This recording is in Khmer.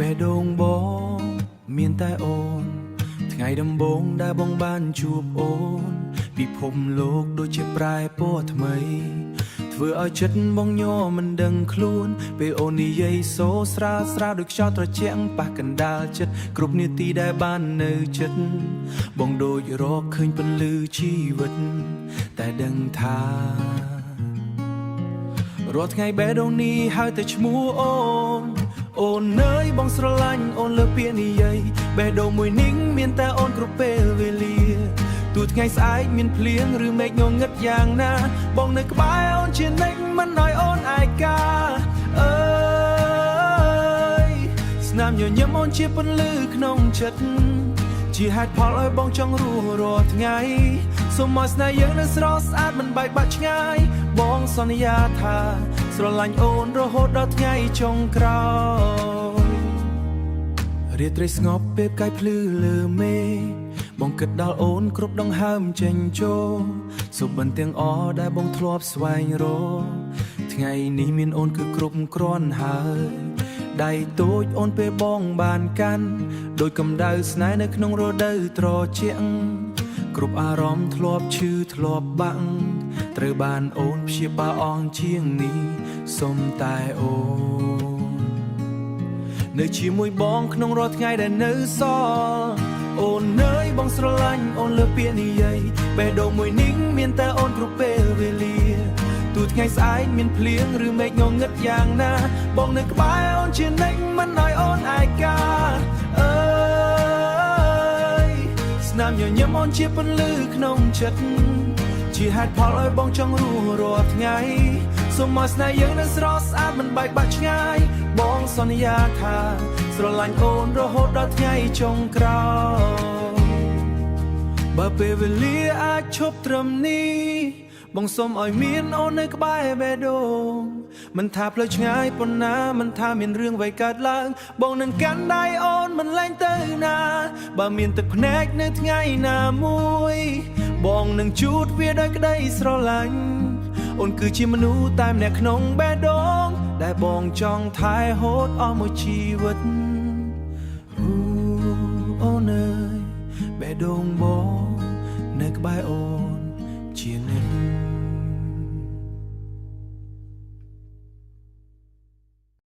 េះដូងបងមានតែអូនថ្ងៃដំបូងដែលបងបានជួបអូនពិភពលោកដូចជាប្រែពណ៌ថ្មីធ្វើឲ្យចិត្តបងញ័រមិនដឹងខ្លួនពេលអូននិយាយសូស្រាលស្រាលដូចខ្យល់ត្រជាក់ប៉ះកណ្ដាលចិត្តគ្រប់នាទីដែលបាននៅចិត្តបងដូចរកឃើញពន្លឺជីវិតតែដឹងថា រាល់ថ្ងៃបេះដូងនេះហៅតែឈ្មោះអូនអូនអើយបងស្រឡាញ់អូនលើពាក្យនិយាយបេះដូងមួយនេះមានតែអូនគ្រប់ពេលវេលាទូថ្ងៃស្អែកមានភ្លៀងឬមេឃងងឹតយ៉ាងណាបងនៅក្បែរអូនជានិច្ចមិនឲ្យអូនឯកាអើយស្នាមញញឹមអូនជាពន្លឺក្នុងចិត្តជាហេតុផលឲ្យបងចង់រស់រាល់ថ្ងៃសូមឲ្យស្នេហ៍យើងនៅស្រស់ស្អាតមិនបែកបាក់ឆ្ងាយបងសន្យាថាស្រឡាញ់អូនរហូតដល់ថ្ងៃចុងក្រោយរាត្រីស្ងប់ពេលផ្កាយភ្លឺលើមេឃបងគិតដល់អូនគ្រប់ដង្ហើមចេញចូលសុបិនទាំងអស់ដែលបងធ្លាប់ស្វែងរកថ្ងៃនេះមានអូនគឺគ្រប់គ្រាន់ហើយដៃតូចអូនពេលបងបានកាន់ដោយកម្ដៅស្នេហ៍នៅក្នុងរដូវត្រជាក់គ្រប់អារម្មណ៍ធ្លាប់ឈឺធ្លាប់បាក់ត្រូវបានអូនព្យាបាលអងជាងនេះសុំតែអូន នៅជាមួយបងក្នុងរាល់ថ្ងៃដែលនៅសល់អូនអើយបងស្រឡាញ់អូនលើពាក្យនិយាយបេះដូងមួយនេះមានតែអូនគ្រប់ពេលវេលាទូថ្ងៃស្អែកមានភ្លៀងឬមេឃងងឹតយ៉ាងណាបងនៅក្បែរអូនជានិច្ចមិនឲ្យអូនឯកាអើយស្នាមញញឹមអូនជាពន្លឺក្នុងចិត្តជាហេតុផលឲ្យបងចង់រស់រាល់ថ្ងៃសូមឲ្យស្នេហ៍យើងនៅស្រស់ស្អាតមិនបែកបាក់ឆ្ងាយបងសន្យាថាស្រឡាញ់អូនរហូតដល់ថ្ងៃចុងក្រោយបើពេលវេលាអាចឈប់ត្រឹមនេះបងសូមឲ្យមានអូននៅក្បែរបេះដូងមិនថាផ្លូវឆ្ងាយប៉ុណ្ណាមិនថាមានរឿងអ្វីកើតឡើងបងនឹងកាន់ដៃអូនមិនលែងទៅណាបើមានទឹកភ្នែកនៅថ្ងៃណាមួយបងនឹងជូតវាដោយក្តីស្រឡាញ់អូនគឺជាមនុស្សតែម្នាក់ក្នុងបេះដូងដែលបងចង់ថែហូតអស់មួយជីវិតអូអូនអើយបេះដូងបងនៅក្បែរអូ